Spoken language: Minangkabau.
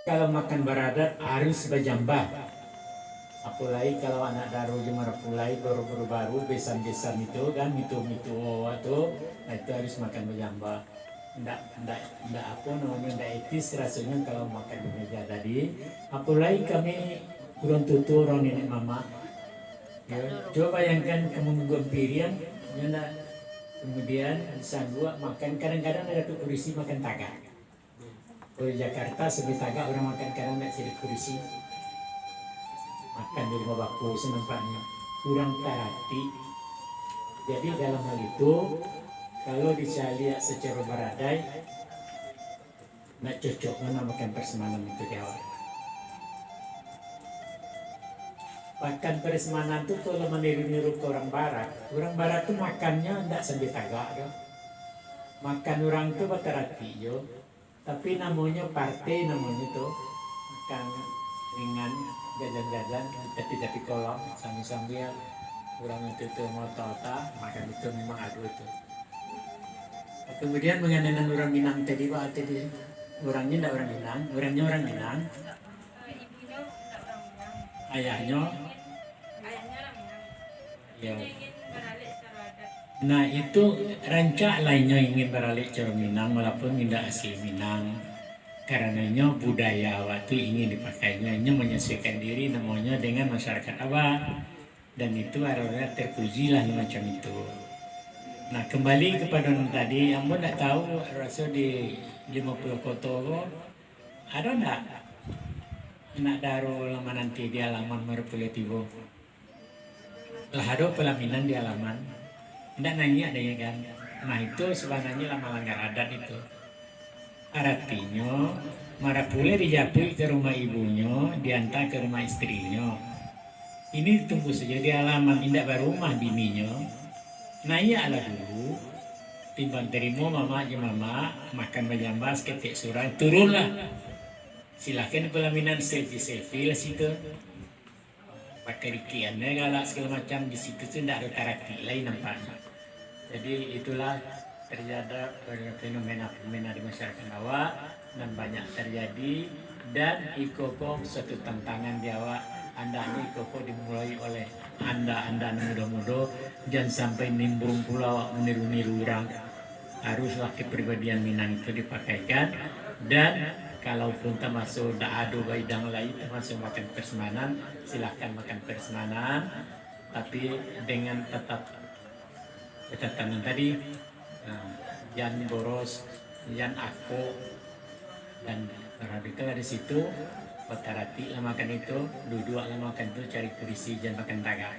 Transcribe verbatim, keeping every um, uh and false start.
Kalau makan baradat harus bajambah. Apolai kalau anak daro jo marapulai baru-baru baru, besan-besan itu kan, mitu-mitu awak tu, nah itu harus makan bajambah. Ndak, ndak, ndak apo namonyo, ndak etis rasonyo kalau makan di meja tadi. Apolai kami urang tuo-tuo, urang nenek mamak. Ya, cubo bayangkan kamu manggumpirian, nyo ndak, kamudian sangguak makan, kadang-kadang ado tu kurisi makan tagak. Kalau di Jakarta, sampai tagak urang makan, kadang ndak cari kurisi. Makan di rumah bako, sanampaknyo. Kurang taratik. Jadi, dalam hal itu, kalau dicaliak sacaro baradai, ndak cocok bana makan prasmanan itu di awak. Makan prasmanan tu kalau maniru-niru ka urang barat, urang barat tu makannyo ndak sambil tagak doh. Makan urang tu bataratik jo. Tapi namonyo partai, namonyo tu, makan ringan, jajan-jajan di tapi-tapi kolong, sambil-sambil urang itu tu maota-ota, makan itu memang ado itu. Kemudian, mengenai nan urang Minang tadi, Pak, tadi, urangnyo ndak urang Minang, urangnyo urang Minang. Ibunya ndak urang Minang. Ayahnyo? Ayahnyo urang Minang. Ya. Inyo ingin baralek caro adat. Nah, itu rancak lah inyo ingin baralek caro Minang, walaupun indak asli Minang. Karano inyo budaya awak tu ingin dipakai, inyo, inyo manyasuaikan diri namonyo dengan masyarakat awak. Dan itu adalah terpuji lah macam itu. Nah, kembali kepada nan tadi, ambo ndak tahu, raso di Limo Puluh Koto ko, ado ndak anak daro lah mananti di alaman marapulai tibo? Lah ado palaminan di alaman, ndak naiak dek inyo kan. Nah, itu sabananyo lah malanggar adat itu. Aratinyo, marapulai dijapuik ka rumah ibunyo, dianta ka rumah istrinyo. Ini tunggu sajo di alaman, indak barumah bininyo. Naiaklah dulu, timbang tarimo mamak jo mamak, makan bajambah saketek surang, turunlah. Silahkan palaminan selfie-selfie lah situ. Bakarikian galak sagalo macam, di situ tu ndak ado taratik lai nampaknyo. Jadi, itulah terjadi fenomena-fenomena di masyarakat awak nan banyak terjadi, dan iko ko suatu tantangan di awak. Andaknyo iko ko dimulai oleh anda-anda nan mudo-mudo, jan sampai nimbrung pulo awak maniru-niru urang. Haruslah kepribadian Minang itu dipakaikan, dan kalaupun tamaso dak ado baidang lai, tamaso makan prasmanan, silahkan makan prasmanan, tapi dengan tatap catatan tadi, nah, jan boros, jan akok, dan perhatikanlah di situ, bataratiklah makan itu, duduaklah makan itu, cari kurisi, jan makan tagak.